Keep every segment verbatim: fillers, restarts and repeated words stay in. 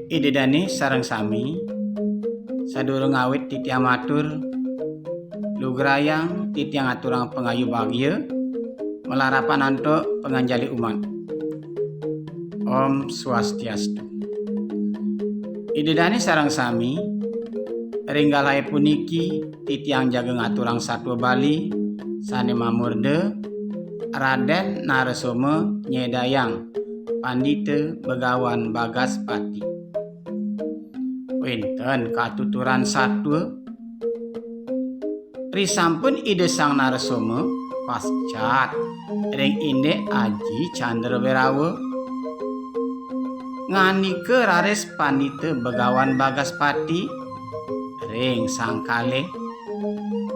Ida dane sareng sami, sadurung awit titiang matur, lugrayang titiang aturang pangayu bagia, malarapan antuk panganjali umat. Om Swastiastu. Ida dane sareng sami, ring galahe puniki titiang jaga ngaturang satua Bali sane mamurda Raden Narasoma nyedayang Pandita Begawan Bagaspati. Wenten katuturan satua. Risampun Ida Sang Narasoma pascat ring indik Aji Candra Wirawa, ngandika raris Pandita Begawan Bagaspati ring sang kalih,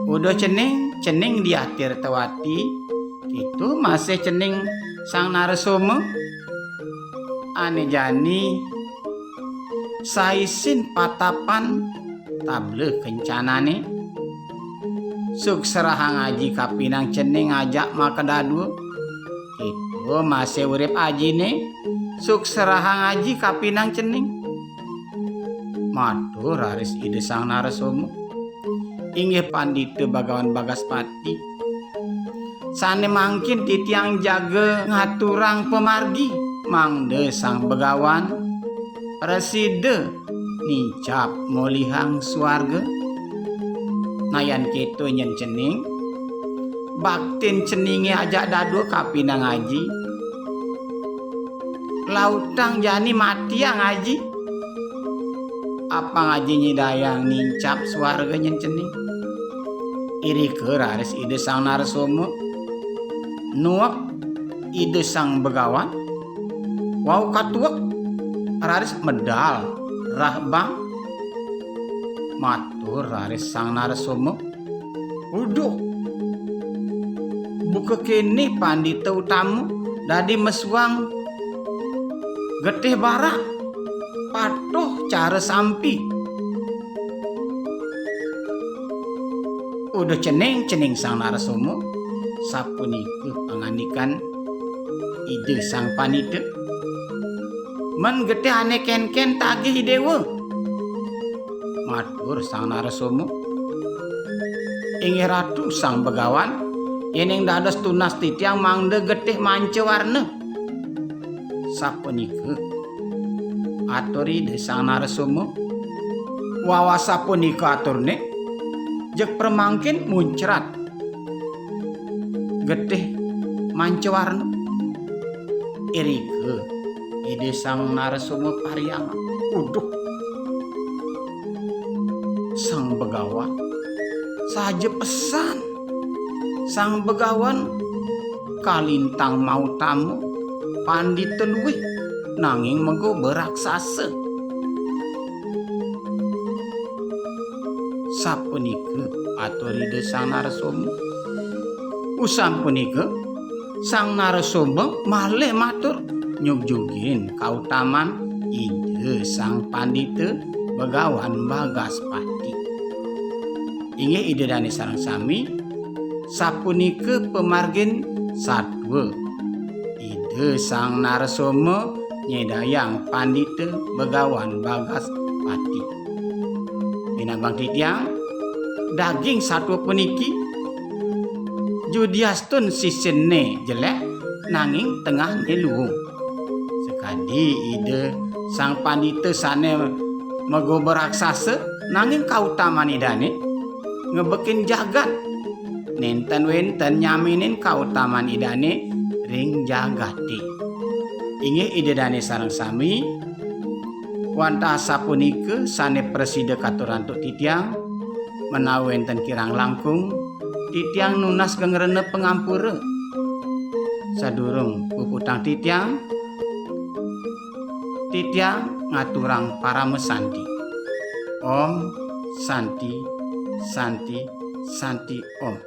"Uduh cening, cening Diah Tirtawati, keto masih cening Sang Narasoma, ane jani saisin patapan tabla kencanane. Sukserahang aji kapining cening ajak makadadua. Keto masih urip ajine, sukserahang aji kapining cening." Matur raris Ida Sang Narasoma, "Inggih Pandita Bagawan Bagaspati, sane mangkin titiang jaga ngaturang pamargi, mangda Sang Begawan prasida nincap molihang suarga. Nah, yan keto nyen cening, baktin ceninge ajak dadua kapining aji. Lautang jani matiang aji, apang aji nyidayang nincap suarga nyen cening." Irika raris Ida Sang Narasoma nuek Ida Sang Begawan, wau katuek raris medal rahbang. Matur raris Sang Narasoma, "Uduh, buka kene Pandita Utama dadi mesuang getih barak, patuh cara sampi." "Uduh cening, cening Sang Narasoma," sapunika pangandikan Ida Sang Pandita. "Men getih ane kenken tagih I Dewa." Matur Sang Narasoma, "Inggih Ratu Sang Begawan, yening dados tunas titiang mangda getih manca warna." Sapunika atur Ida Sang Narasoma. Wau sapunika aturne, jeg pramangkin muncrat getih manca warna. Irika Ida Sang Narasoma parhyangan. Uduh, Sang Begawan, saja pesan Sang Begawan kalintang mautama pandita luih, nanging magoba raksasa. Sapunika atur Ida Sang Narasoma. Usan punika, Sang Narasoma malih matur nyugjugin kautaman Ida Sang Pandita Begawan Bagaspati. Inggih Ida dane sareng sami, sapunika pamargin satua Ida Sang Narasoma nyedayang Pandita Begawan Bagaspati. Pinambang titiang, daging satua puniki judiastun sisinne jelek, nanging tengahne luung. Sakadi Ida Sang Pandita sane magoba raksasa, nanging kautaman Idane ngebekin jagat. Nenten wenten nyaminin kautaman Idane ring jagate. Inggih Ida dane sareng sami, wantah sapunika sane prasida katur antuk titiang, menawi wenten kirang langkung, titiang nunas geng rena pangampura. Sadurung puputang titiang, titiang ngaturang parama santi. Om Santi, Santi, Santi Om.